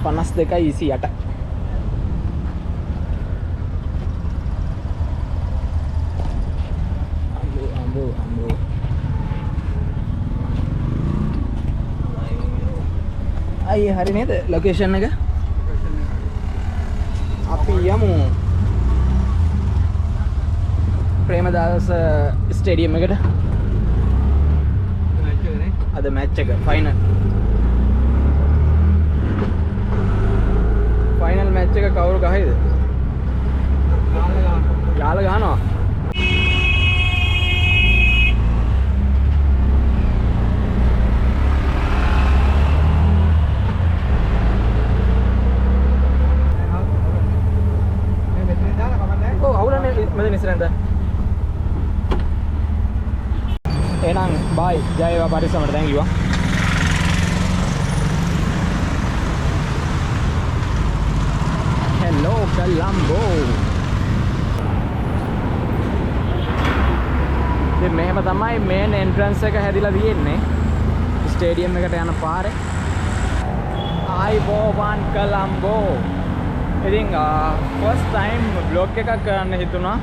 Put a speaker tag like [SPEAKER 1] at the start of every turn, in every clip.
[SPEAKER 1] 52.28. අම්බෝ අම්බෝ අම්බෝ. අයියේ, හරි නේද ලොකේෂන් එක? අපි යමු ප්‍රේමදාස ස්ටේඩියම් එකට. අද මැච් එක ෆයිනල් ෆයිනල් මැච් එක. කවුරු ගහයිද? යාල ගහනවා. ඔව්, අවුලනේ. මෙතන ඉස්සරහින් දාන්න. එහෙනම් බයි, ජය වේවා පරිස්සමට. Thank you. Hello Colombo. ඉතින් මෙහෙම තමයි මේන් එන්ට්‍රන්ස් එක හැදිලා තියෙන්නේ ස්ටේඩියම් එකට යන පාරේ. ආයුබෝවන් කොලම්බෝ. ඉතින් ෆස්ට් ටයිම් ව්ලොග් එකක් කරන්න හිතුණා.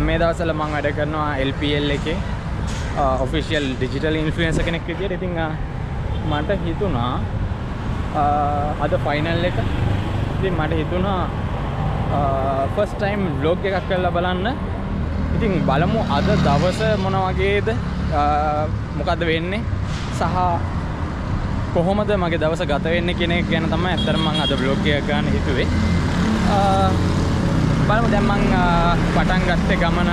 [SPEAKER 1] මේ දවස්වල මම වැඩ කරනවා LPL එකේ ඔෆිෂියල් ඩිජිටල් ඉන්ෆ්ලුවෙන්සර් කෙනෙක් විදියට. ඉතින් මට හිතුණා අද ෆයිනල් එක. ඉතින් මට හිතුණා ෆස්ට් ටයිම් ව්ලොග් එකක් කරලා බලන්න. ඉතින් බලමු අද දවස මොන වගේද, මොකද්ද වෙන්නේ සහ කොහොමද මගේ දවස ගත වෙන්නේ කියන එක ගැන තමයි ඇත්තටම මං අද ව්ලොග් එකක් ගන්න හිතුවේ. බලමු. දැන් මං පටන් ගත්තේ ගමන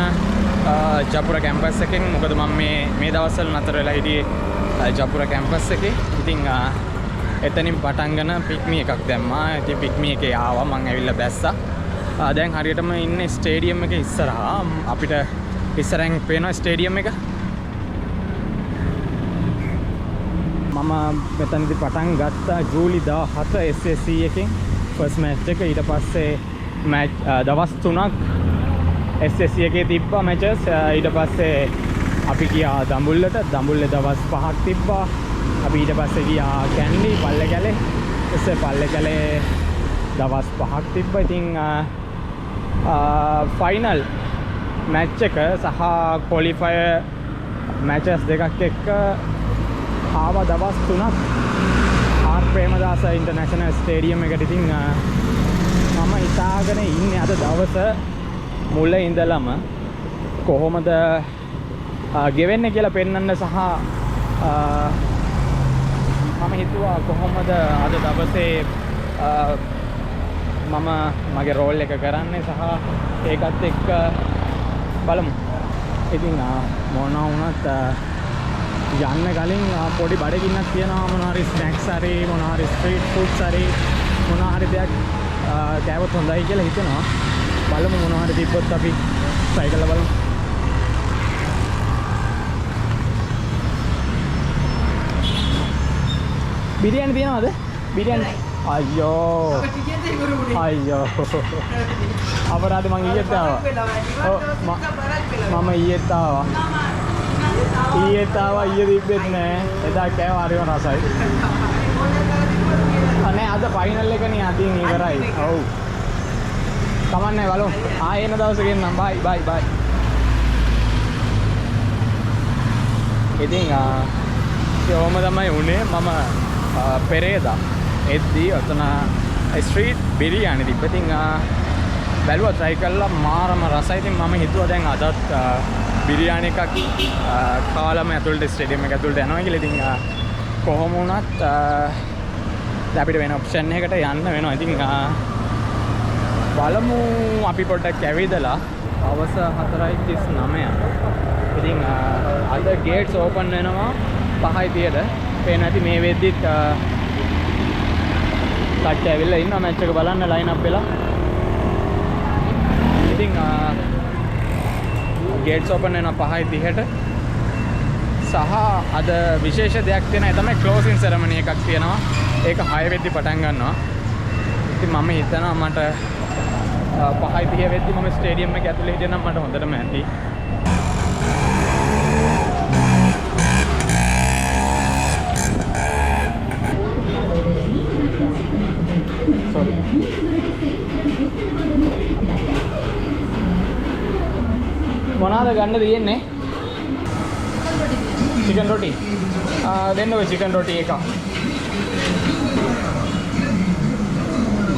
[SPEAKER 1] ජපුර කැම්පස් එකෙන්. මොකද මං මේ මේ දවස්වල නතර වෙලා හිටියේ ජපුර කැම්පස් එකේ. ඉතින් එතනින් පටන් ගෙන පික්මි එකක් දැම්මා. ඉතින් පික්මි එකේ ආවා, මං ඇවිල්ලා බැස්සා. දැන් හරියටම ඉන්නේ ස්ටේඩියම් එක ඉස්සරහා. අපිට ඉස්සරහින් පේනවා ස්ටේඩියම් එක. මම මෙතනදි පටන් ගත්තා ජූලි 17 SSC එකෙන් ෆස්ට් මැච් එක. ඊට පස්සේ මැච් දවස් 3ක් SSC එකේ තිබ්බා මැචස්. ඊට පස්සේ අපි ගියා දඹුල්ලට. දඹුල්ලේ දවස් 5ක් තිබ්බා. අපි ඊට පස්සේ ගියා කැන්ඩි, පල්ලෙකැලේ. ඊපස්සේ පල්ලෙකැලේ දවස් 5ක් තිබ්බා. ඉතින් ෆයිනල් මැච් එක සහ ක්වොලිෆයර් මැචස් දෙකක් එක්ක ආවා දවස් 3ක් ආර් ප්‍රේමදාස ඉන්ටර්නැෂනල් ස්ටේඩියම් එකට. ඉතින් මම හිතාගෙන ඉන්නේ අද දවස මුල ඉඳලම කොහොමද ගෙවෙන්නේ කියලා පෙන්වන්න සහ මම හිතුවා කොහොමද අද දවසේ මම මගේ රෝල් එක කරන්නේ සහ ඒකත් එක්ක බලමු. ඉතින් මොන වුණත් යන්න කලින් පොඩි බඩගින්නක් තියෙනවා. මොන හරි ස්නැක්ස් හරි, මොන හරි ස්ට්‍රීට් ෆුඩ්ස් හරි, මොන හරි දෙයක් කෑවොත් හොඳයි කියලා හිතෙනවා. බලමු, මොන හරි තිබ්බොත් අපි try කරලා බලමු. බිරියානි තියනවද? බිරියානි. අයියෝ අයියෝ, අපරාධ. මං ඊයේත් ආවා. ඔව්, මම ඊයේත් ආවා. ඊයේත් ආවා. ඊයේ තිබ්බෙත් නෑ. එදා කෑවා, හරිම රසයි. අනේ අද ෆයිනල් එකනේ, අදින් ඉවරයි. ඔව්, කමන්නේ, බලමු. ආයෙ එන දවසක එන්නම්. බයි බයි බයි. ඉතින් ඒ ඔහොම තමයි උනේ. මම පෙරේදා එද්දී ඔතන ස්ට්‍රීට් බිරියානි තිබ්බ. ඉතින් බැලුවා, try කළා, මාරම රසයි. ඉතින් මම හිතුවා දැන් අදත් බිරියානි එකක් කාලම ඇතුළට ස්ටේඩියම් එක ඇතුළට යනවා කියලා. ඉතින් කොහොම වුණත් දැන් අපිට වෙන ඔප්ෂන් එකකට යන්න වෙනවා. ඉතින් බලමු, අපි පොඩ්ඩක් ඇවිදලා. හවස 4:39. ඉතින් අද ගේට්ස් ඕපන් වෙනවා 5:30ට. පේන ඇති මේ වෙද්දිත් කට්ටිය ඇවිල්ලා ඉන්නවා මැච් එක බලන්න ලයින් අප් වෙලා. ඉතින් ගේට්ස් ඕපන් වෙනවා 5:30ට. සහ අද විශේෂ දෙයක් තියෙනවා, ඒ තමයි ක්ලෝසින් සෙරමනි එකක් තියෙනවා. ඒක 6 වෙද්දි පටන් ගන්නවා. ඉතින් මම හිතනවා මට 5:30 වෙද්දි මම ස්ටේඩියම් එක ඇතුලේ හිටියනම් මට හොඳටම ඇති. Sorry. මොනවාද ගන්න තියෙන්නේ? චිකන් රොටි. ආ, දෙන්නකෝ චිකන් රොටි එකක්.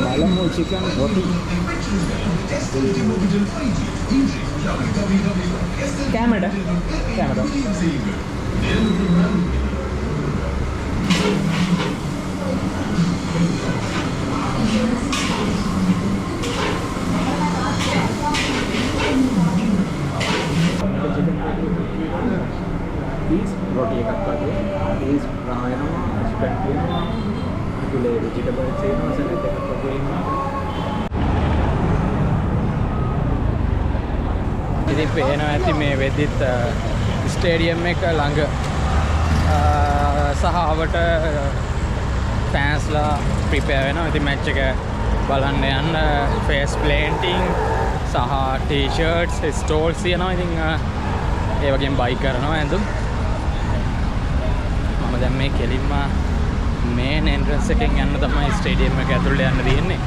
[SPEAKER 1] බලමු චිකන් රොටි. Camera camera. පීස් රොටි එකක් වගේ පීස් රහ වෙනවා, චිකන් තියෙනවා, ඇතුලේ වෙජිටබල්ස් තියෙනවා, සලාඩ් එකක් වගේ ඉන්නවා. ඉතින් පේනවා ඇති මේ වෙද්දිත් ස්ටේඩියම් එක ළඟ සහ අවට ෆෑන්ස්ලා ප්‍රිපෙයාර් වෙනවා. ඉතින් මැච් එක බලන්න යන්න ෆේස් පේන්ටිං සහ ටී-ෂර්ට්ස් ස්ටෝල්ස් තියෙනවා. ඉතින් ඒ වගේම බයි කරනවා ඇඳුම්. මම දැන් මේ කෙලින්ම මේන් එන්ට්‍රන්ස් එකෙන් යන්න තමයි ස්ටේඩියම් එක ඇතුළට යන්න තියෙන්නේ.